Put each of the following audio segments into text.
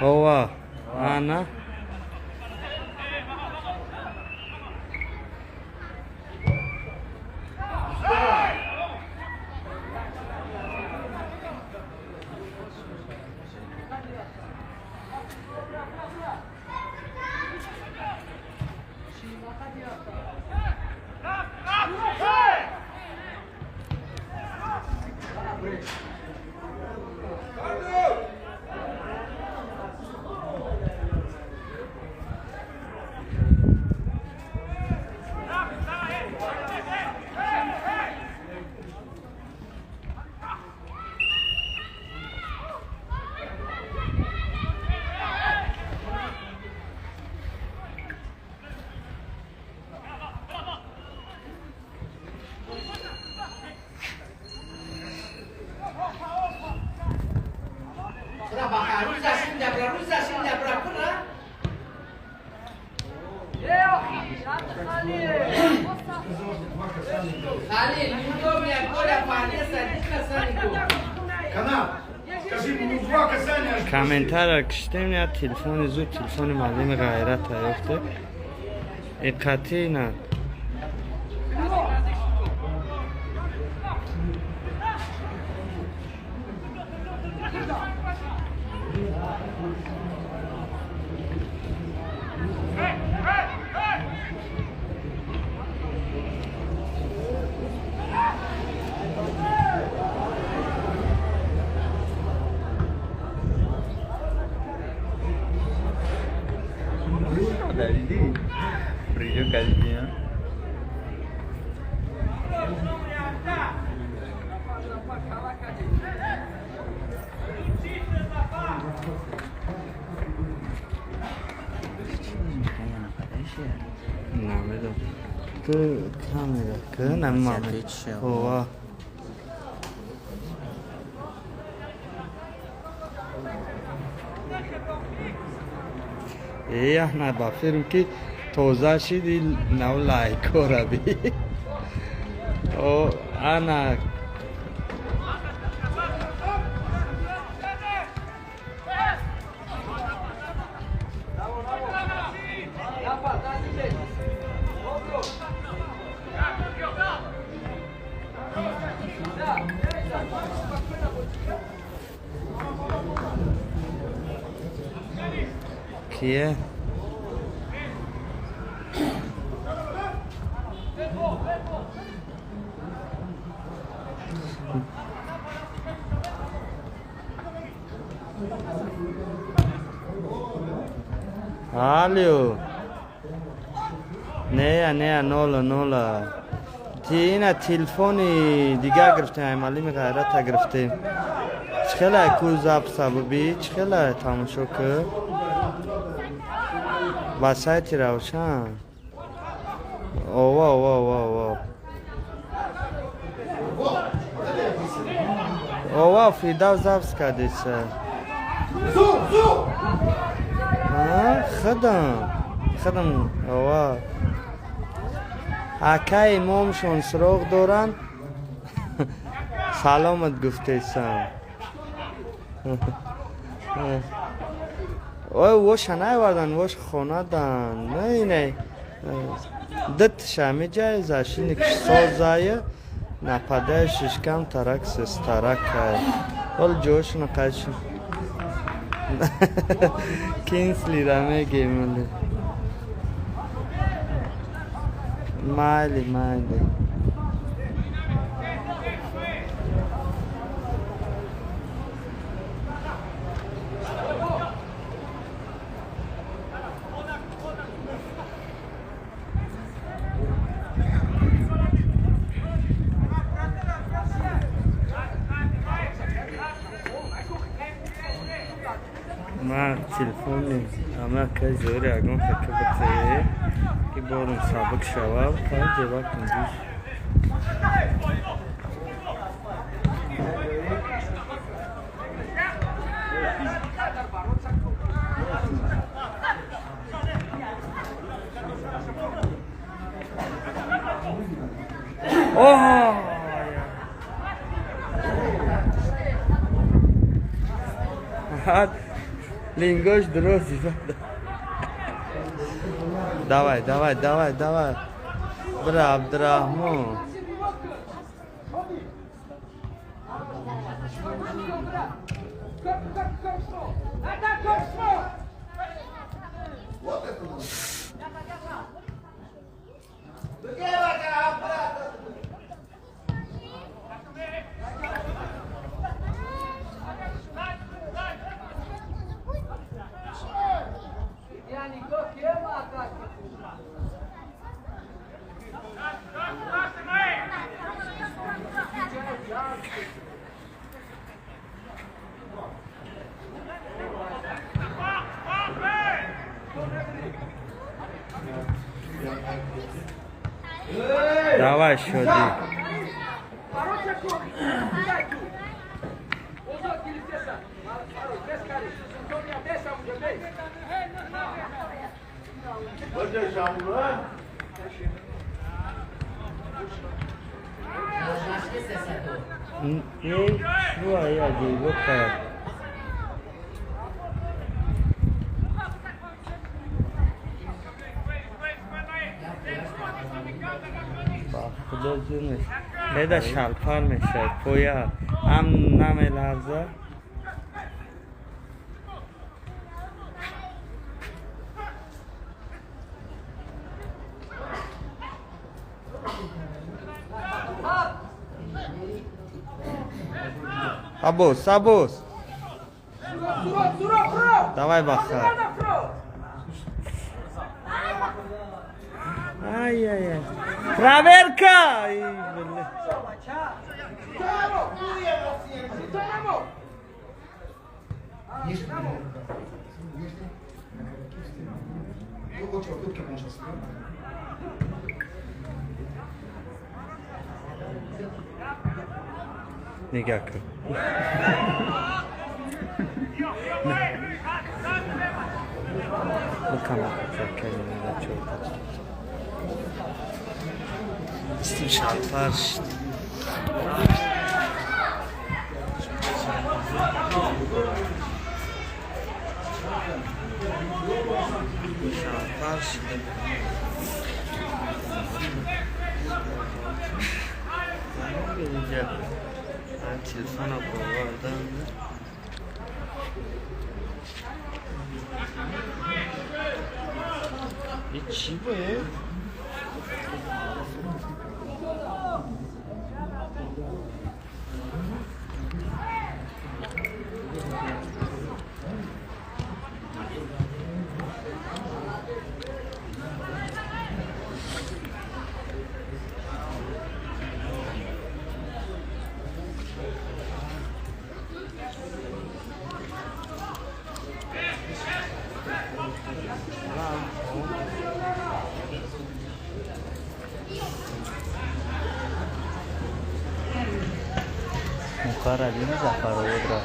Ова, ана. Комментария киштем, я телефони зуд, телефони муаллими ғайрата ёфте. Иққати на. Намедонам. Ту камера ки намемонад. Ова. Э, на ба фирм ки тоза шиди, нав лайкора би. О, ана. Кие? Алло. Не, не, нола, нола. Ти ина телефони дигар гирифтем, муаллими ғайрата гирифтем. Чӣ хела ку записа буби, чӣ хела тамошо ку? Ба сайти Равшан. Ова, ова, ова, ова. Ова, Фирдавс запись кардеса. Худам. Худам, ова. Акай имомшон суроғ доранд. Саломат гуфтесам. Ой, воша наовардан, вош хонадан. Не, не. Дитша меҷай защитник созая нападающий кам тарак сестаракай. Ҳол ҷошуна қайчи. Кинслира мегем. Майли, майли. Ма телефони ама кай зори ягон хака битае ки борум сабук шавад, кай ҷеба кундуш. Оҳ! Лингош дрози. Давай, давай, давай, давай. Бра, Абдурахмон. Давай, Шоди. Худо зунеш. Леда шалпар мешавад, поя ҳам намеларза. Абос, Абос. Давай, Бахар. Ай-яй-яй. Проверка! Никак. Шалфар шид. Шалфар шид. Телефона бовардан. И чӣ бояд? Муқаррабини Зафарободро.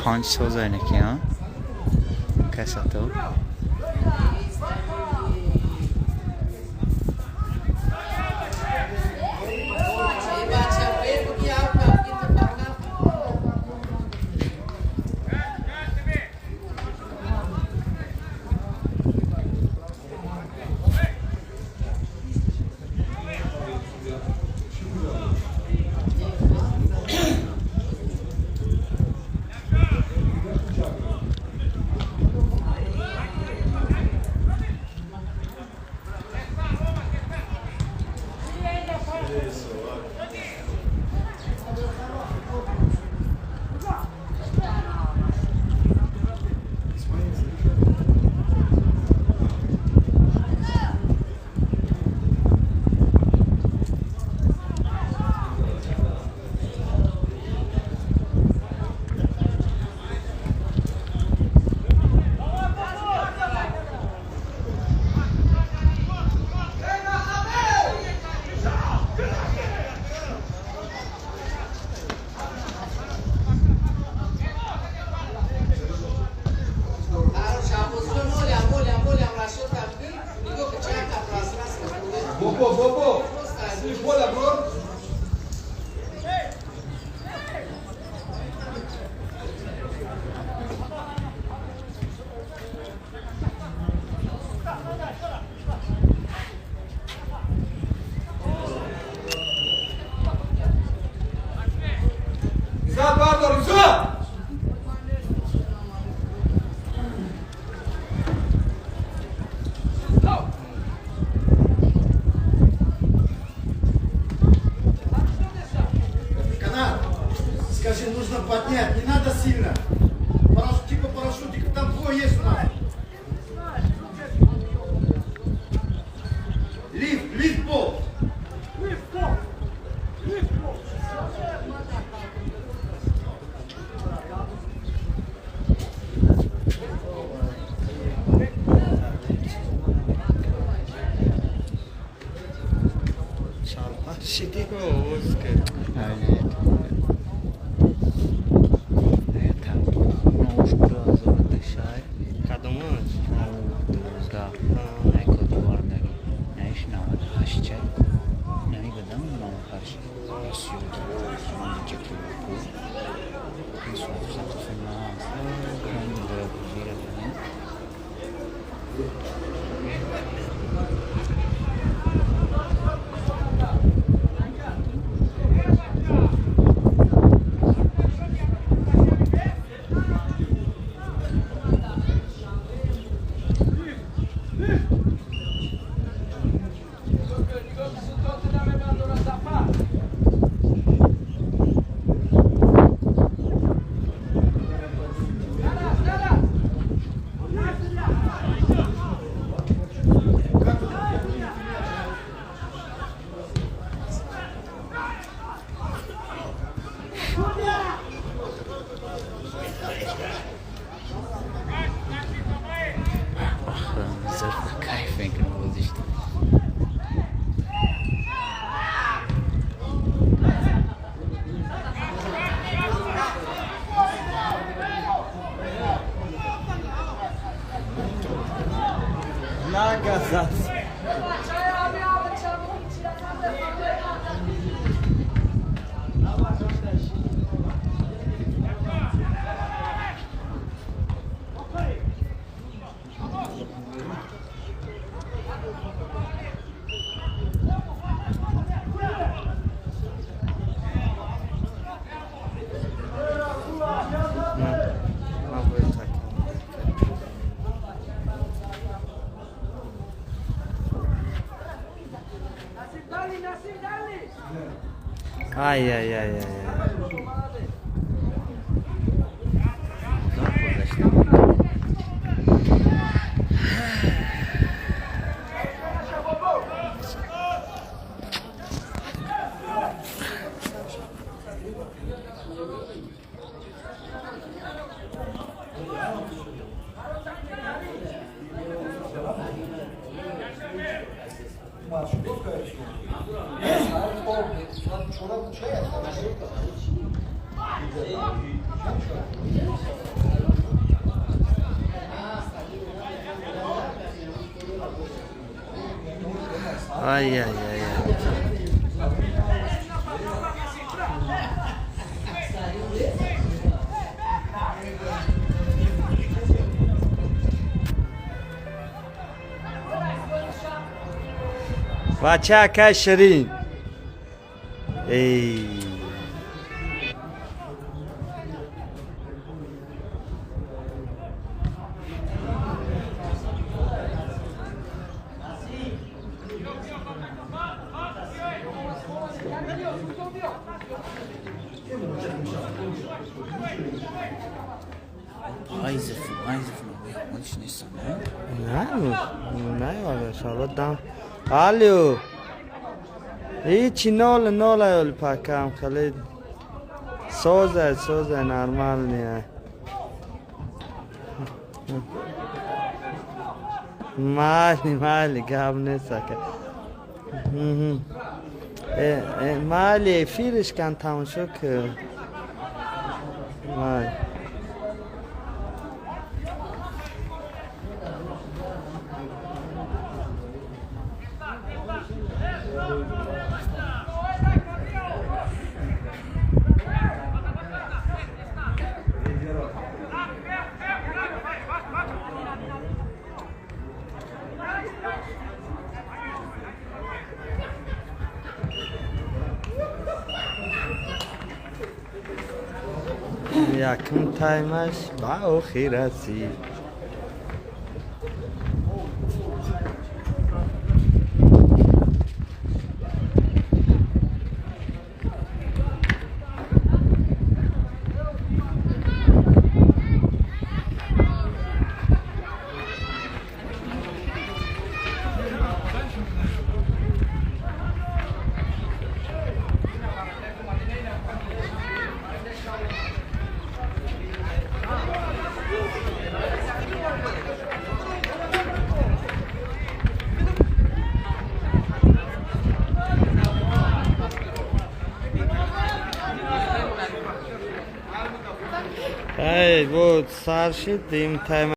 Панҷ соза инеки, а? Касато. Бобо, бобо! Поля, бро! Изад, бардор, изад! Канат, скажи, нужно поднять, не надо сильно. Типа парашютик, там двое есть у нас. Лифт, лифт пол. Шалпашиди овоз кард. Кадомаш? Кайф мекунам бозишта. Нагазад. Ман бояд такам. Ай ай ай ай. Ай ай ай ай. Бача, акай Ширин. Эй. Не, не, иншалло дам. Алло. Ҳичи, ноль ноль оли, пакам хеле соза соза, нормальный. Майли, майли, гап нест, ака. Майли, эфириш кан, тамошо ки. Майли. Якум таймаш ба охир расид. Эй, вот сар шид, дим тайм.